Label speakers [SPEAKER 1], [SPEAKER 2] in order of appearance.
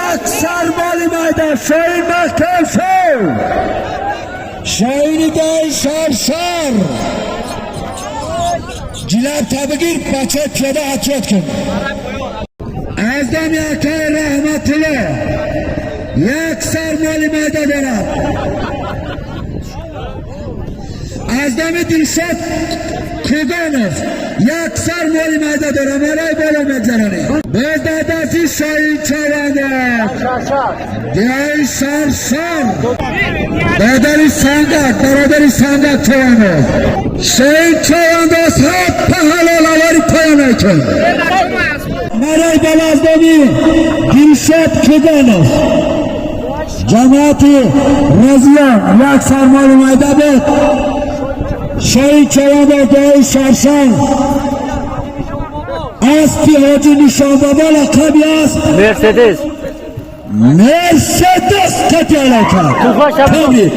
[SPEAKER 1] Як сар моли майда, Шоҳин, маҳкам шав! Шоҳини дай Шаршар, ҷилавта бигир, бачаи пиёда эҳтиёт кун. Аз дами акаи Раҳматулло як сар моли майда дорад. Аз дами Дилшод Куганов як сар моли майда дорад. Марай боло мегзаронем. Боз дар дасти Шоҳин Чавандоз, дай Шаршар, бародари Сангак, бародари Сангак Чавандоз, Шоҳин Чавандоз, ҳаппа ҳалол, авари поён кун. Марай боло, аз доми Дилшод Куганов, ҷамоати Разиён, як сар моли майда буд. Шоҳин Чавандоз, даи Шаршар, аспи Ҳоҷи Нишонбаба, лақаби асп
[SPEAKER 2] Мерседес.
[SPEAKER 1] Мерседес, қатъи алоқа.
[SPEAKER 2] Туҳфа.
[SPEAKER 1] Табрик.